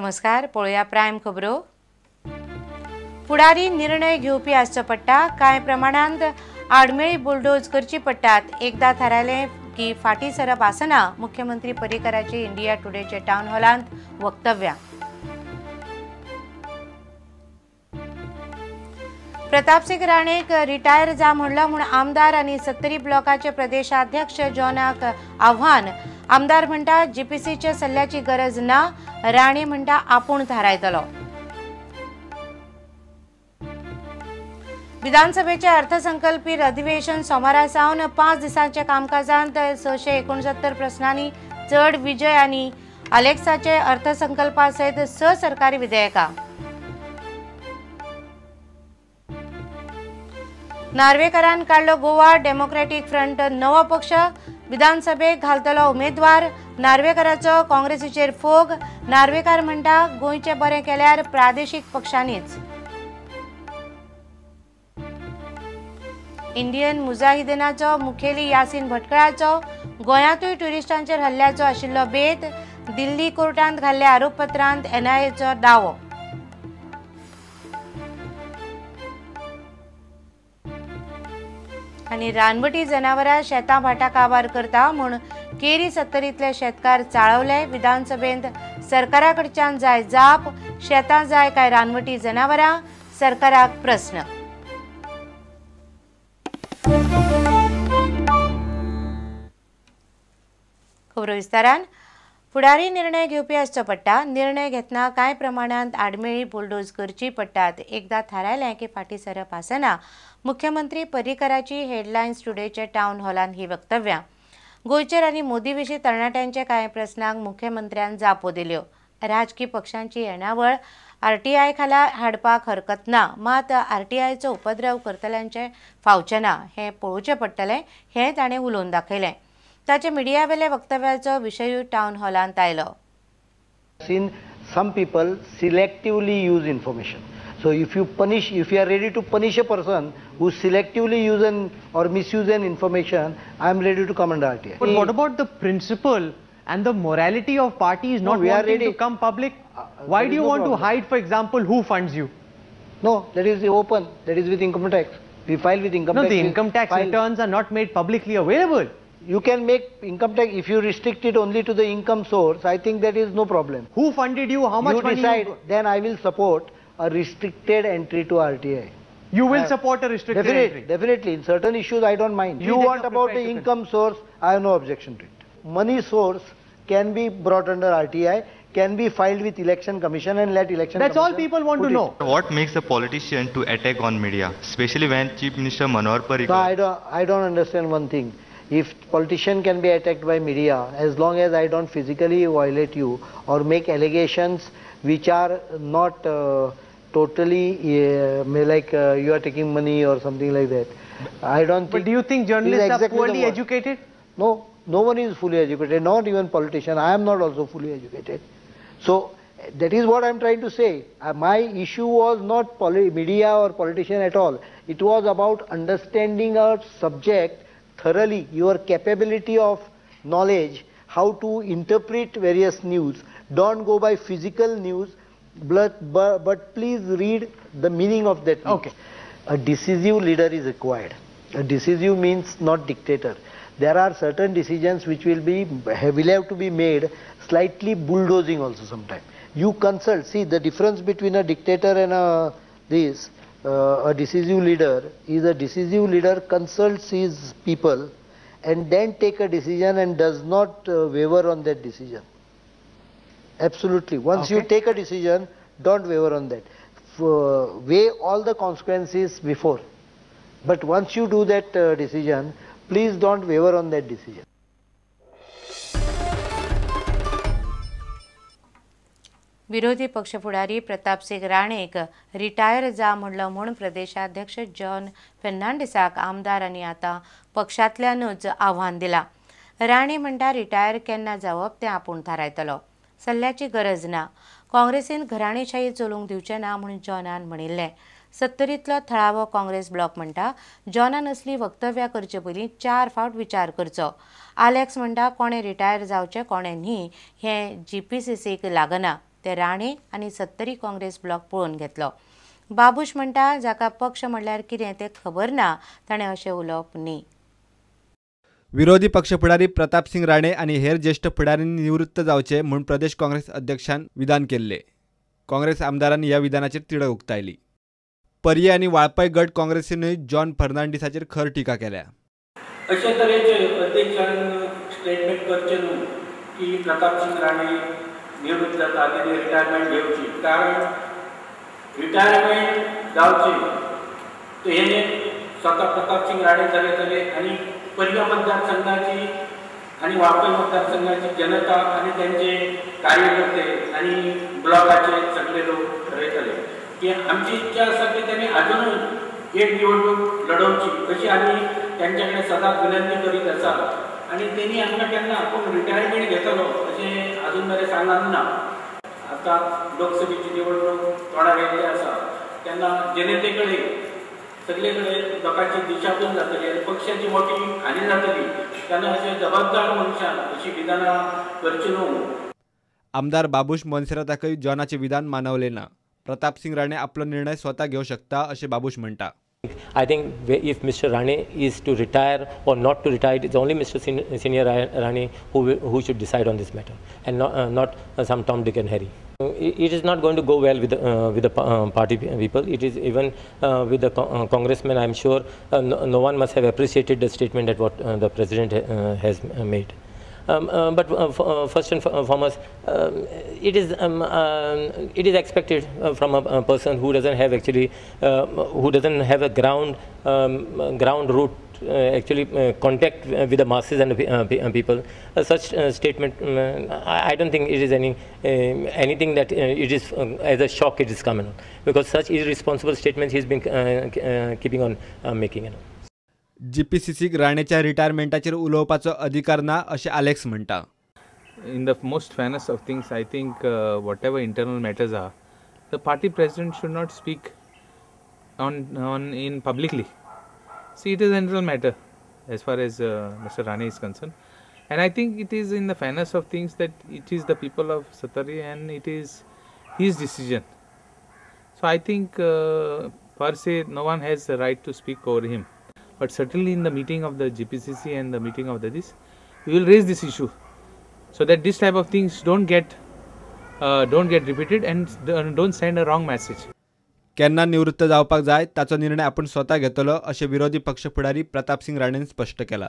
नमस्कार, पळोवया प्रायम खबरो. फुडारी निर्णय घेवपी आसचो पडटा, कांय प्रमाणांत आडमेळी बुलडोज करची पडटात. एकदा थारायलें की फाटीं सरप आसना, मुख्यमंत्री पर्रीकराची इंडिया टुडेच्या टावन हॉलांत वक्तव्यां. प्रतापसिंग राणेक रिटायर जा म्हणलो म्हूण आमदार आनी सत्तरी ब्लॉकाचे प्रदेशाध्यक्ष जॉनाक आव्हान. आमदार म्हणटा जीपीसीच्या सल्ल्याची गरज ना, राणे म्हणटा आपूण थारायतलो. विधानसभेचे अर्थसंकल्पी अधिवेशन सोमारा सावन 5 दिसांच्या कामकाजांत 669 प्रश्नांनी चड विजय आनी अलेक्साचे अर्थसंकल्पा सयत 6 सरकारी विधेयकां. नार्वेकरान काडलो गोवा डेमोक्रेटीक फ्रंट नवो पक्ष, विधानसभेक घालतलो उमेदवार. नार्वेकराचो काँग्रेसीचेर फोग, नार्वेकार म्हणटा गोंयचें बरें केल्यार प्रादेशीक पक्षांनीच. इंडियन मुजाहिदीनाचो मुखेली यासीन भटकळाचो गोंयांतूय ट्युरिस्टांचेर हल्ल्याचो आशिल्लो बेत, दिल्ली कोर्टांत घाल्ल्या आरोपपत्रांत एनआयएचो दावो. आनी रानवटी जनावरां शेतां भाटां काबार करता म्हूण केरी सत्तरींतले शेतकार चाळवले. विधानसभेंत सरकारा कडच्यान जाय जाप, शेतां जाय काय रानवटी जनावरां, सरकाराक प्रस्न. खबरो विस्तारान. फुडारी निर्णय घेवपी आसचो पडटा, निर्णय घेतना कांय प्रमाणांत आडमेळी बुलडोज करची पडटात. एकदा थारायलें की फाटीं सरप आसना, मुख्यमंत्री पर्रीकराची हेडलायन्स टुडेच्या टावन हॉलांत ही वक्तव्यां. गोंयचेर आनी मोदी विशीं तरणाट्यांच्या कांय प्रस्नांक मुख्यमंत्र्यान जापो दिल्यो. राजकी पक्षांची येणावळ आरटीआय खाला हाडपाक हरकत ना, मात आरटीआयचो उपद्रव करतल्यांचे फावचें ना हें पळोवचें पडटलें, हें ताणें उलोवन दाखयलें. ताचे मिडियावेल्या वक्तव्याचो विशयूय टावन हॉलांत आयलो. Seen some people selectively use information. So if you punish, if you are ready to punish a person who selectively use an or misuse an information, I am ready to come under RTI. But what about the principle and the morality of parties not wanting to come public? Why do you want to hide, for example, who funds you? No, that is open. That is with income tax. We file with income tax. No, the income tax returns are not made publicly available. You can make income tax if you restrict it only to the income source. I think that is no problem. Who funded you? How much you money? Decide. Then I will support a restricted entry to RTI. You will support a restricted entry? Definitely. In certain issues, I don't mind. You want about the income source, I have no objection to it. Money source can be brought under RTI, can be filed with Election Commission and let Election That's Commission all people want to know. What makes a politician to attack on media, especially when Chief Minister Manohar Parrikar? No, I don't understand one thing. If politician can be attacked by media, as long as I don't physically violate you or make allegations which are not totally like you are taking money or something like that, I don't think. But do you think journalists are poorly educated? No, no one is fully educated, not even politician. I am not also fully educated. So that is what I am trying to say. My issue was not media or politician at all. It was about understanding our subject thoroughly, your capability of knowledge, how to interpret various news. Don't go by physical news, but please read the meaning of that news. Okay. A decisive leader is required. A decisive means not dictator. There are certain decisions which will have to be made, slightly bulldozing also sometimes. You consult. See, the difference between a dictator and a decisive leader is a decisive leader consults his people and then take a decision and does not waver on that decision. Absolutely. Once you take a decision, don't waver on that. Weigh all the consequences before. But once you do that decision, please don't waver on that decision. विरोधी पक्ष फुडारी Pratapsingh राणेक retire जा म्हणलो म्हूण प्रदेशाध्यक्ष John फेर्नांडीसाक आमदार आनी आतां पक्षांतल्यानूच आव्हान दिलां. राणे म्हणटा रिटायर केन्ना जावप तें आपूण थारायतलो, सल्ल्याची गरज ना. काँग्रेसीन घराणेशाही चलोवंक दिवचें ना म्हूण जॉनान म्हणिल्लें. सत्तरींतलो थळावो काँग्रेस ब्लॉक म्हणटा जॉनान असली वक्तव्यां करचे पयलीं 4 फावट विचार करचो. आलेक्स म्हणटा कोणें रिटायर जावचें कोणें न्ही हें जीपीसीसीक लागना. ते राणे आनी सत्तरी काँग्रेस ब्लॉक पळोवन घेतलो. बाबूश म्हणटा जाका पक्ष म्हणल्यार कितें तें खबर ना ताणें अशें उलोवप न्ही. विरोधी पक्ष फुडारी प्रतापसिंग राणे आनी हेर ज्येष्ठ फुडाऱ्यांनी निवृत्त जावचे म्हूण प्रदेश काँग्रेस अध्यक्षान विधान केल्ले. काँग्रेस आमदारांनी ह्या विधानाचेर तिडक उक्तायली. पर्ये आनी वाळपय गट काँग्रेसीनूय जॉन फर्नांडीसाचेर खर टिका केल्या. अशे तरेचे अध्यक्षान स्टेटमेंट करचें न्हू की प्रतापसिंग राणे निवृत्त जाता तेणी रिटायरमेंट घेवची, कारण रिटायरमेंट जावची तो हेणे स्वता प्रतापसिंग राणे चलयतले आनी पर्या मतदारसंघाची आनी वाळपय मतदारसंघाची जनता आनी त्यांचे कार्यकर्ते आनी ब्लॉकाचे सगळे लोक ठरयतले की आमची इच्छा आसा की त्यांनी अजूनय एक निवडणूक लढोवची अशी आमी त्यांच्या कडेन सदांच विनंती करीत आसा आनी तेणी आमकां केन्ना आपूण रिटायरमेंट घेतलो अशें अजून मेरेन सांगूंक ना. आतां लोकसभेची निवडणूक तोंडार येयल्ली आसा तेन्ना जनते कडेन सगळे कडेन लोकांची दिशाभूल जातली आनी पक्षाची मोठी हानी जातली, तेन्ना अशें जबाबदार मनशान अशी विधानां करची न्हू. आमदार बाबूश मोन्सेराताकय जॉनाचें विधान मानवलें ना. प्रतापसिंग राणे आपलो निर्णय स्वता घेवं शकता अशें बाबूश म्हणटा. I think if Mr. Rane is to retire or not to retire, it's only Mr. Senior Rane who should decide on this matter, and not some Tom, Dick and Harry. It is not going to go well with the party people. It is even with the congressmen. I am sure no one must have appreciated the statement that what the president has made. But first and foremost, it is expected from a person who doesn't have actually who doesn't have a ground root actually contact with the masses and the people. Such statement, I don't think it is anything that it is as a shock it is coming on, because such irresponsible statements he's been keeping on making. You know. जीपीसीसीक राणेच्या रिटायरमेंटाचेर उलोवपाचो अधिकार ना अशें Alex म्हणटा. In the most fairness of things, I think whatever internal matters are, the party president should not speak on in publicly. See, it is an internal matter as far as Mr. Rane is concerned, and I think it is in the fairness of things that it is the people of Sattari and it is his decision. So I think per se no one has the right to speak over him. But certainly in the meeting of the GPCC and the meeting of the this, we will raise this issue so that this type of things don't get repeated and don't send a wrong message. केन्ना निवृत्त जावपाक जाय ताचो निर्णय आपूण स्वता घेतलो अशें विरोधी पक्ष फुडारी प्रतापसिंग राणेन स्पश्ट केला.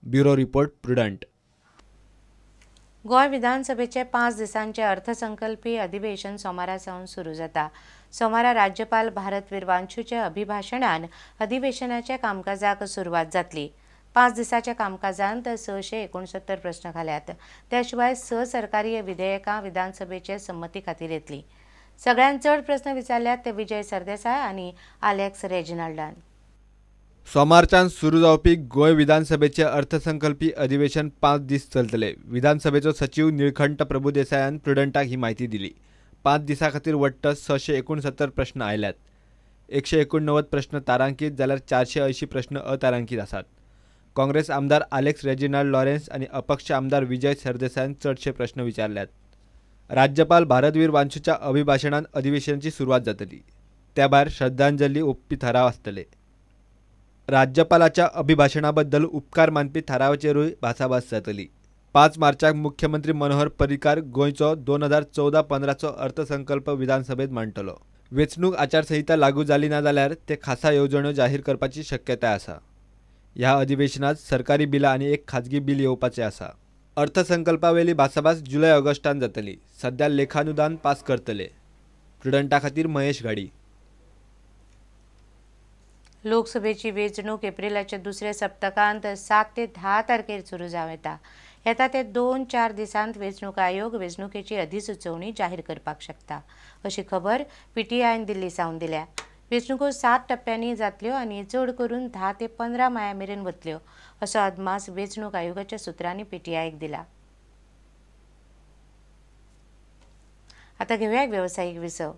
Bureau report, Prudent. Goa विधानसभेचे 5 दिसांचे अर्थसंकल्पी अधिवेशन सोमारा सावन सुरू जाता. सोमारा राज्यपाल भारत विरवांशूच्या अभिभाशणान अधिवेशनाच्या कामकाजाक सुरवात जातली. 5 दिसाच्या कामकाजांत 669 प्रश्न घाल्यात. त्या शिवाय 6 सरकारी विधेयकां विधानसभेचे संमती खातीर येतली. सगळ्यांत चड प्रस्न विचारल्यात ते विजय सरदेसाय आनी आलेक्स रेजिनाल्डान. सोमारच्यान सुरू जावपी गोंय विधानसभेचे अर्थसंकल्पी अधिवेशन 5 दीस चलतले. विधानसभेचो सचीव निळखंठ प्रभुदेसायान प्रुडंटाक ही म्हायती दिली. 5 दिसां खातीर वट्ट 669 प्रश्न आयल्यात. 189 प्रश्न तारांकीत जाल्यार 480 प्रश्न अतारांकीत आसात. काँग्रेस आमदार आलेक्स रेजिनाल्ड लॉरेन्स आनी अपक्ष आमदार विजय सरदेसायान चडशे प्रश्न विचारल्यात. राज्यपाल भारतवीर वांशूच्या अभिभाशणान अधिवेशनाची सुरवात जातली. त्या भायर श्रद्धांजली ओंपपी थाराव आसतले. राज्यपालाच्या अभिभाशणाबद्दल उपकार मानपी थारावाचेरूय भासाभास जातली. 5 मार्चाक मुख्यमंत्री मनोहर पर्रीकार गोंयचो 2014-15चो अर्थसंकल्प विधानसभेत मांडटलो. वेंचणूक आचारसंहिता लागू जाली ना जाल्यार ते खासा येवजण्यो जाहीर करपाची शक्यताय आसा. ह्या अधिवेशनात सरकारी बिलां आनी एक खाजगी बिल येवपाचें आसा. अर्थसंकल्पावेली भासाभास जुलय ऑगस्टान जातली. सध्या लेखानुदान पास करतले. प्रुडंटा खातीर महेश घाडी. लोकसभेची वेंचणूक एप्रिलाच्या दुसऱ्या सप्तकांत 7 ते 10 तारखेर सुरू जावं येता. येता ते 2-4 दिसांत वेंचणूक आयोग वेंचणुकेची अधिसुचोवणी जाहीर करपाक शकता अशी खबर पीटीआयन दिल्ली सावन दिल्या. वेंचणुको 7 टप्प्यांनी जातल्यो आनी चड करून 10 ते 15 माया मेरेन वतल्यो असो अदमास वेंचणूक आयोगाच्या सुत्रांनी पीटीआयक दिला. आतां घेवया एक वेवसायीक विसव.